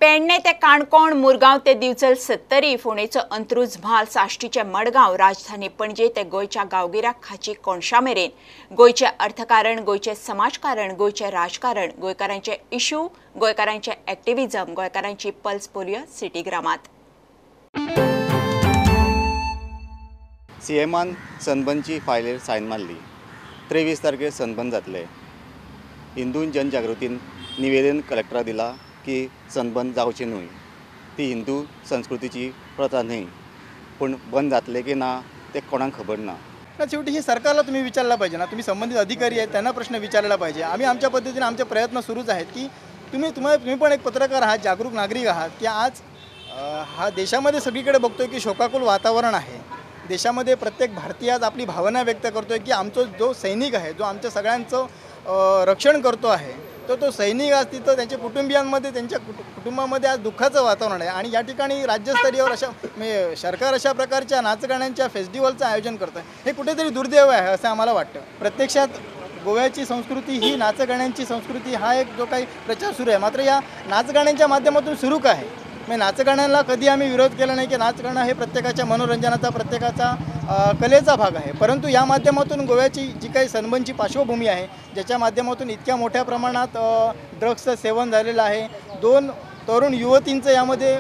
पेडणे ते काणकोण, मुरगांव ते दिवचल सत्तरी, फोंडेचो अंत्रुज म्हाल, साश्टीचे मडगांव, राजधानी पणजे ते गोंयच्या गांवगिऱ्या खाची कोणशा मेरेन गोंयचें अर्थकारण, गोंयचें समाजकारण, गोंयचें राजकारण, गोंयकारांचे इश्यू, गोंयकारांचे एक्टिविजम, गोंयकारांची पल्स पोलियो सिटीग्रामात. सीएमान सनबनची फायलीर सायन मारली. 23 तारखेर सनबन जातले. हिंदू जनजागृतीन निवेदन कलेक्टराक दिला की सनबन जावचें न्हय, ती हिंदू संस्कृतीची प्रथा न्हय. पूण बंद जातलें की ना तें कोणाक खबर ना. शेवटी हे सरकारला तुम्ही विचारला पाहिजे ना, तुम्ही संबंधित अधिकारी आहेत त्यांना प्रश्न विचारला पाहिजे. आम्ही आमच्या पद्धतीने आमचे प्रयत्न सुरूच आहेत की तुम्ही पण एक पत्रकार आहात, जागरूक नागरिक आहात की आज हा देशामध्ये सगळीकडे बघतोय की शोकाकुल वातावरण आहे. देशामध्ये प्रत्येक भारतीय आज आपली भावना व्यक्त करतोय की आमचा जो सैनिक आहे, जो आमच्या सगळ्यांचं रक्षण करतो आहे, तर तो सैनिक आज तिथं त्यांच्या कुटुंबियांमध्ये, त्यांच्या कुटुंबामध्ये आज दुःखाचं वातावरण आहे. आणि या ठिकाणी राज्यस्तरीयवर अशा म्हणजे सरकार अशा प्रकारच्या नाचगाण्यांच्या फेस्टिवलचं आयोजन करतं, हे कुठेतरी दुर्दैव आहे असं आम्हाला वाटतं. प्रत्यक्षात गोव्याची संस्कृती ही नाचगाण्यांची संस्कृती हा एक जो काही प्रचार सुरू आहे, मात्र या नाचगाण्यांच्या माध्यमातून सुरू काय आहे? म्हणजे नाचगाण्यांना कधी आम्ही विरोध केला नाही की नाचगाणं हे प्रत्येकाच्या मनोरंजनाचा, प्रत्येकाचा कलेचा भाग आहे, परंतु या माध्यमातून गोव्याची जी काही सनबनची पार्श्वभूमी आहे, ज्याच्या माध्यमातून इतक्या मोठ्या प्रमाणात ड्रग्सचं सेवन झालेलं आहे, 2 तरुण युवतींचं यामध्ये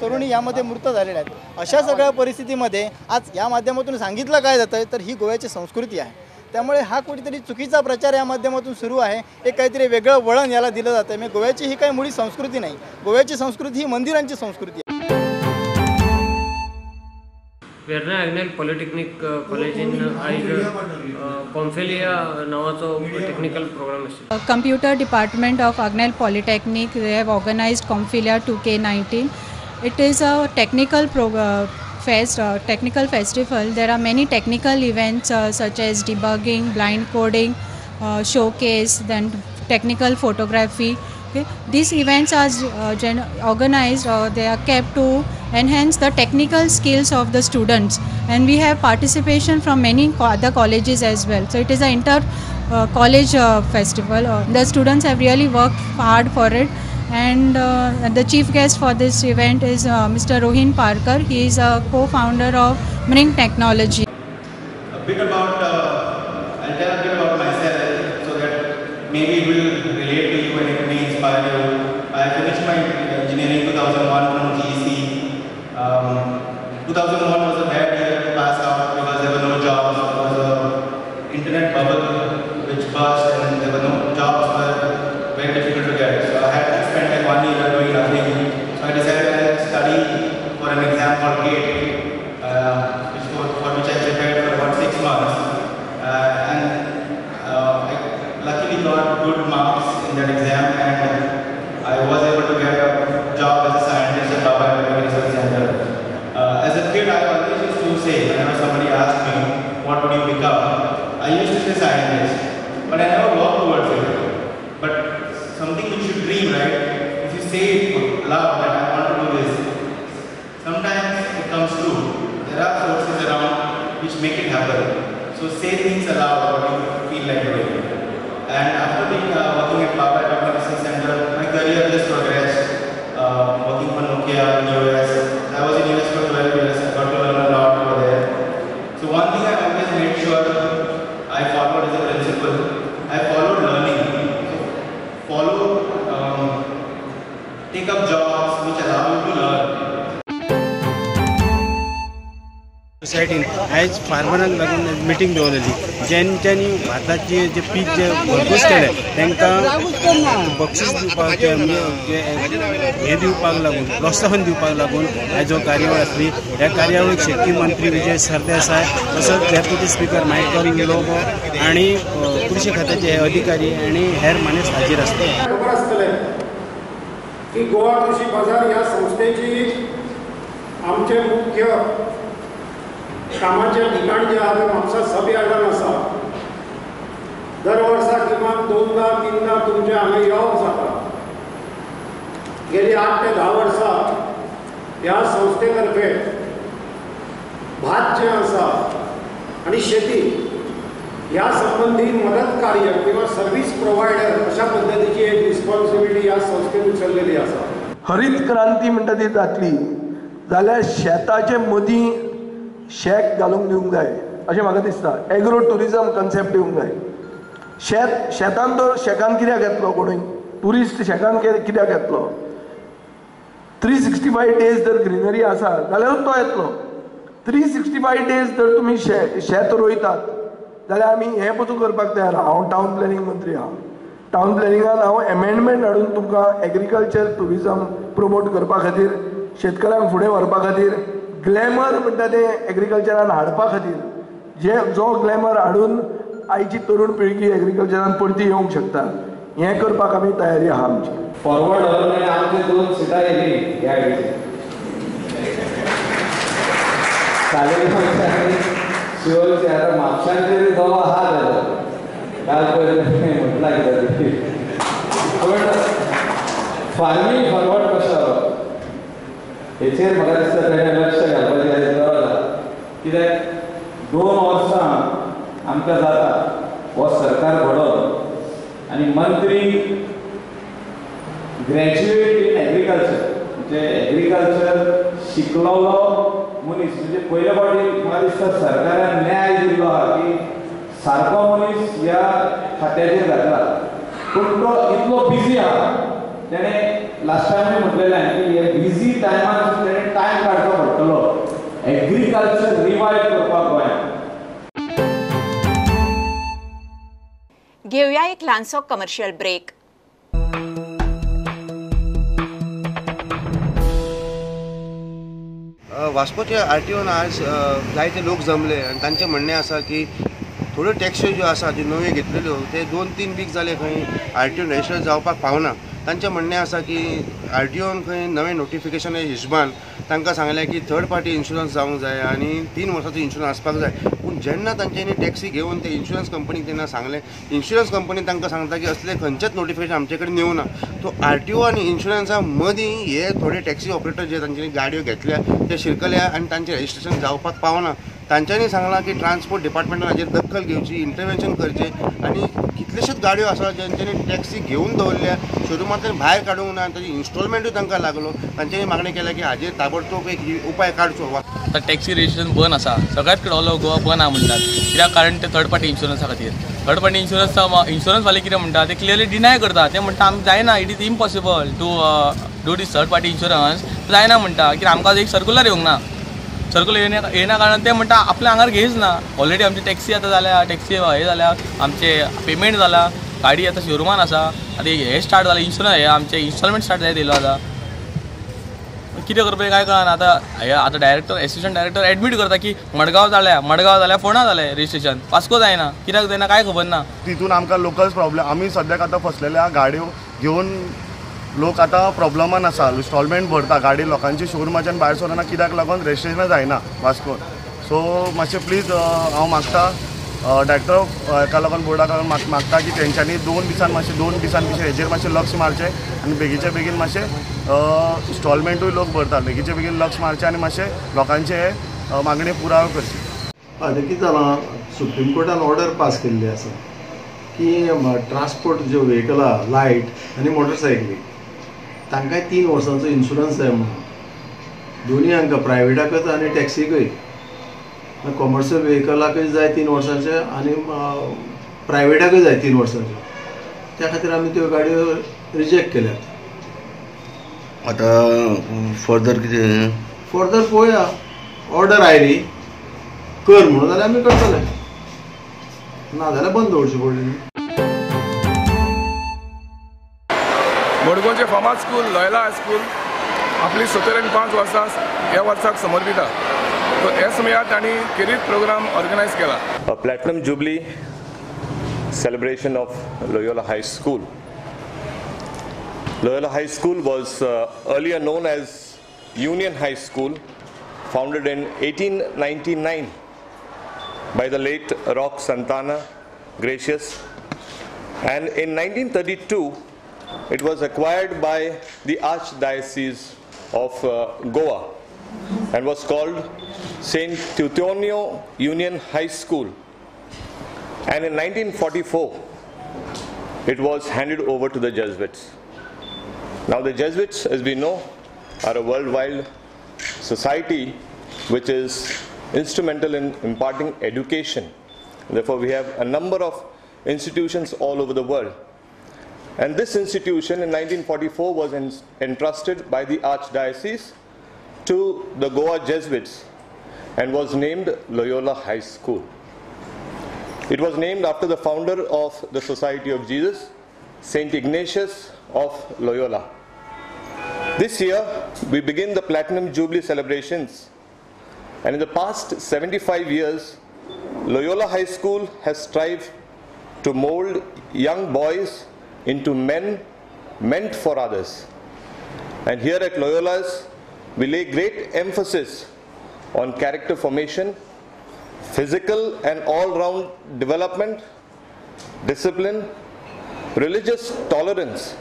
तरुणी यामध्ये मृत झालेल्या आहेत, अशा सगळ्या परिस्थितीमध्ये आज या माध्यमातून सांगितलं काय जातं आहे, तर ही गोव्याची संस्कृती आहे. त्यामुळे हा कुठेतरी चुकीचा प्रचार या माध्यमातून सुरू आहे. एक काहीतरी वेगळं वळण याला दिलं जातं आहे. म्हणजे गोव्याची ही काही मुळी संस्कृती नाही, गोव्याची संस्कृती ही मंदिरांची संस्कृती आहे. वेर्णा आग्नेल पॉलिटेक्निक कॉलेजीन आयज कॉम्फेलिया नावाचो टेक्निकल प्रोग्राम आशिल्लो. Computer department of Agnel polytechnic they have organised Comfelia 2K19. It is a technical technical festival. There are many technical events such as debugging, blind coding, showcase, then technical photography. Okay. These events are organized or they are kept to enhance the technical skills of the students, and we have participation from many other colleges as well. So it is an inter college festival. The students have really worked hard for it. And the chief guest for this event is Mr. Rohin Parkar. He is a co-founder of Mring Technology. A bit about, I'll tell a bit about myself so that maybe it will relate to you and it may inspire you. I finished my engineering 2001 from GEC. 2001 was a bad year to pass out because there were no jobs. There was an internet bubble which burst and there were no jobs, were very difficult to get. So I had to spend like 1 year doing nothing. So I decided to study for an exam called GATE, for which I prepared for about 6 months. And I luckily got good marks in that exam, and I was able to get a job as a scientist at Bhabha Atomic Research Center. As a kid, I always used to say, whenever somebody asked me, what would you become? I used to say scientist, but I never worked towards it. But something you should dream, right? If you say it loud that I want to do this, sometimes it comes true. There are forces around which make it happen. So say things aloud what you feel like doing. And after being working at Bhabha Atomic Research Center, my career just progressed. Working for Nokia in US. I was in US for 12 years. I got to learn a lot over there. So one thing I always made sure I followed as a principle, I followed learning. Follow, take up jobs which allow you to learn. सोसायटीन आयज फार्मरांक लागून meeting दवरलेली, जेंच्यांनी भाताचे जे पीक जे भरघोस केलें तांकां बक्षीस दिवपाक, म्हणजे हें दिवपाक लागून, प्रोत्साहन दिवपाक लागून आयज हो कार्यावळ आसली. ह्या कार्यावळीक शेतकी मंत्री विजय सरदेसाय, तसोच डेप्युटी स्पिकर मायकल लोबो आनी कृषी खात्याचे हे अधिकारी आनी हेर मानेस्त हाजीर आसले. खबर आसतलें की गोवा कृषी बाजार ह्या संस्थेची आमचे मुख्य कामाचे ठिकाण जे आहा तें म्हापसा सब यार्डान आसा. दर वर्सा किमान 2दा 3दा तुमचें हांगा येवप जाता. गेली 8 ते 10 वर्सां ह्या संस्थे तर्फे भात जें आसा आनी शेती ह्या संबंधी मदत कार्य किंवा सर्वीस प्रोवायडर अशा पद्दतीची एक रिस्पॉन्सिबिलिटी ह्या संस्थेन उचललेली आसा. हरीत क्रांती म्हणटा ती जातली जाल्यार शेताचे मदीं शेक घालूंक दिवंक जाय अशें म्हाका दिसता. एग्रो ट्युरिजम कन्सेप्ट दिवंक जाय. शेतान तो शेकान कित्याक येतलो कोणूय ट्युरिस्ट शेकान कित्याक येतलो? 365 डेज जर ग्रिनरी आसा जाल्यारूच तो येतलो. 365 डेज जर तुमी शेत रोयतात जाल्यार आमी हें पसून करपाक तयार आहा. हांव टावन प्लॅनिंग मंत्री आहा. टावन प्लॅनिंगान हांव एमेंडमेंट हाडून तुमकां एग्रीकल्चर ट्युरिजम प्रमोट करपा खातीर, शेतकारांक फुडें व्हरपा खातीर, ग्लॅमर म्हणटा तें एग्रीकल्चरान हाडपा खातीर, जे जो ग्लॅमर हाडून आयची तरुण पिळगी एग्रीकल्चरान परती येवंक शकता, हें करपाक आमी तयारी आहा आमची. फॉरवर्ड हॉलान आमची 2 सिटां येयली ह्या आयडीचेर. सालेगांवचे शिवोलचे आतां म्हापशांचेर जो आहा जालो काल पयलीं म्हटलां कितें तरी. पूण फार्मींग फॉरवर्ड कशें व्हरप हेचेर म्हाका दिसता तेणें लक्ष घालपाचें आयज गरज आहा. कित्याक 2 वर्सां आमकां जाता हो सरकार घडोवन आनी मंत्री ग्रॅज्युएट इन एग्रीकल्चर, म्हणजे एग्रीकल्चर शिकलोलो मनीस, म्हणजे पयले फावटी म्हाका दिसता सरकारान न्याय दिल्लो आहा की सारको मनीस ह्या खात्याचेर घातला. पूण तो इतलो बिजी आहा, तेणें लास्ट टायमूय म्हटलेलें की हे बिजी टायमान तेणें टायम काडचो पडटलो एग्रीकल्चर रिवायव करपाक गोंयांत. घेऊया एक ल्हानसो कमर्शियल ब्रेक. वास्कोचे आरटीओन आज जायते लोक जमले आनी तांचें म्हणणें आसा की थोड्यो टॅक्सी ज्यो आसा ज्यो नव्यो घेतलेल्यो ते 2-3 वीक जाले खंय आरटीओन रजिस्टर जावपाक पावना. तांचें म्हणणें आसा की आरटीओन खंय नवें नोटिफिकेशन हिशबान तांकां सांगलें की थर्ड पार्टी इन्शुरन्स जावंक जाय आनी 3 वर्सांचो इन्शुरन्स आसपाक जाय. पूण जेन्ना तांच्यांनी टॅक्सी घेवन ते इन्शुरन्स कंपनीक तेन्ना सांगलें, इन्शुरन्स कंपनी तांकां सांगता की असले खंयचेच नोटिफिकेशन आमचे कडेन येवना. सो आरटीओ आनी इन्शुरन्सा मदीं हे थोडे टॅक्सी ऑपरेटर जे तांच्यांनी गाडयो घेतल्या ते शिरकल्या आनी तांचें रजिस्ट्रेशन जावपाक पावना. तांच्यांनी सांगलां की ट्रान्सपोर्ट डिपार्टमेंटान हाजेर दखल घेवची, इंटरवेन्शन करचें आनी कितलेशेच गाडयो आसा ज्यांच्यांनी टॅक्सी घेवन दवरल्या शोरुमांतल्यान भायर काडूंक ना, ताजी इन्स्टॉलमेंटूय तांकां लागलो. तांच्यांनी मागणी केल्या की हाजेर ताबडतोब एक उपाय काडचो. आतां टॅक्सी रजिस्ट्रेशन बंद आसा, सगळ्यात कडेन ऑल ओवर गोवा बंद आहा म्हणटात, कित्याक कारण ते थर्ड पार्टी इन्शुरन्सा खातीर. थर्ड पार्टी इन्शुरन्स इन्शुरन्सवाले कितें म्हणटा ते क्लियरली डिनाय करता. ते म्हणटा आमी जायना, it is impossible to do this third party insurance, जायना म्हणटा. कित्याक आमकां एक सर्कुलर येवंक ना, सर्कुलर येयना कारणान ते म्हणटा आपल्या आंगार घेयच ना. ऑलरेडी आमची टॅक्सी आतां जाल्या, टॅक्सी हे जाल्या, आमचे पेमेंट जाला, गाडी आतां शोरुमान आसा, आतां हे स्टार्ट जालें इन्शुरन्स, हे आमचे इन्स्टॉलमेंट स्टार्ट जायत येयलो. आतां कितें करपाचें कांय कळना. आतां हे आतां डायरेक्टर, एसिस्टंट डायरेक्टर एडमीट करता की मडगांव जाल्या, मडगांव जाल्या, फोंडा जालें रजिस्ट्रेशन, वास्को जायना, कित्याक जायना कांय खबर ना. तितून आमकां लोकल्स प्रॉब्लम, आमी सद्याक आतां फसलेल्या गाडयो घेवन लोक आतां प्रॉब्लमान आसा. इन्स्टॉलमेंट भरता गाडी लोकांची शोरुमाच्यान भायर सरना, कित्याक लागून रजिस्ट्रेशन जायना वास्कोन. सो मातशें प्लीज हांव मागता डायरेक्टर हेका लागून बोर्डाक लागून मागता की तेंच्यांनी 2 दिसान मातशें 2 दिसान मातशें हेजेर मातशें लक्ष मारचें आनी बेगीचे बेगीन मातशें इन्स्टॉलमेंटूय लोक भरता, बेगीचे बेगीन लक्ष मारचें आनी मातशें लोकांचे मागणी पुराय करची. आतां कितें जालां, सुप्रीम कोर्टान ऑर्डर पास केल्ली आसा की ट्रान्सपोर्ट ज्यो व्हेकलां लायट आनी मोटरसायकली तांकांय 3 वर्सांचो इन्शुरन्स जाय म्हणून, दोनूय हांकां प्रायवेटाकच आनी टॅक्सीकय, कॉमर्शियल व्हेकलाकय जाय 3 वर्सांचे आनी प्रायवेटाकय जाय 3 वर्सांचे. त्या खातीर आमी त्यो गाडयो रिजेक्ट केल्यात. आतां फर्दर कितें? फर्दर पळोवया, ऑर्डर आयली कर म्हणून जाल्यार आमी करतले, ना जाल्यार बंद दवरची पडली. मडगांवचे फामाद स्कूल लॉयला हायस्कूल आपली 75 वर्सां ह्या वर्साक समर्पिता. ह्या समयार तांणी खेरीत प्रोग्राम ऑर्गनायज केला. Platinum jubilee celebration of Loyola High School. Loyola High School was earlier known as Union High School, founded in 1899 by the late Roque Santana Gracious, and in 1932 it was acquired by the Archdiocese of Goa and was called St. Teutonio Union High School, and in 1944 it was handed over to the Jesuits. Now the Jesuits, as we know, are a worldwide society which is instrumental in imparting education. Therefore, we have a number of institutions all over the world. And this institution in 1944 was entrusted by the Archdiocese to the Goa Jesuits and was named Loyola High School. It was named after the founder of the Society of Jesus, Saint Ignatius of Loyola. This year, we begin the Platinum Jubilee celebrations. And in the past 75 years, Loyola High School has strived to mold young boys into men meant for others. And here at Loyola's, we lay great emphasis on character formation, physical and all-round development, discipline, religious tolerance,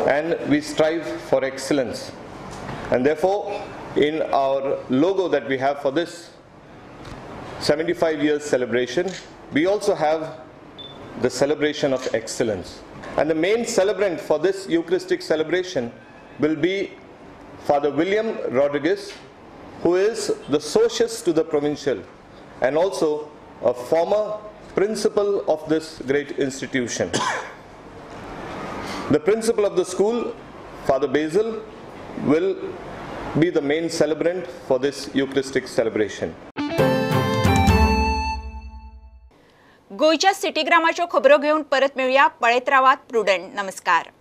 and we strive for excellence. And therefore, in our logo that we have for this 75 years celebration, we also have the celebration of excellence. And the main celebrant for this Eucharistic celebration will be Father William Rodriguez, who is the socius to the provincial and also a former principal of this great institution. The principal of the school, Father Basil, will be the main celebrant for this Eucharistic celebration. गोंयच्या सिटीग्रामाच्यो खबरो घेवन परत मेळुया. पळयत रावात prudent. नमस्कार.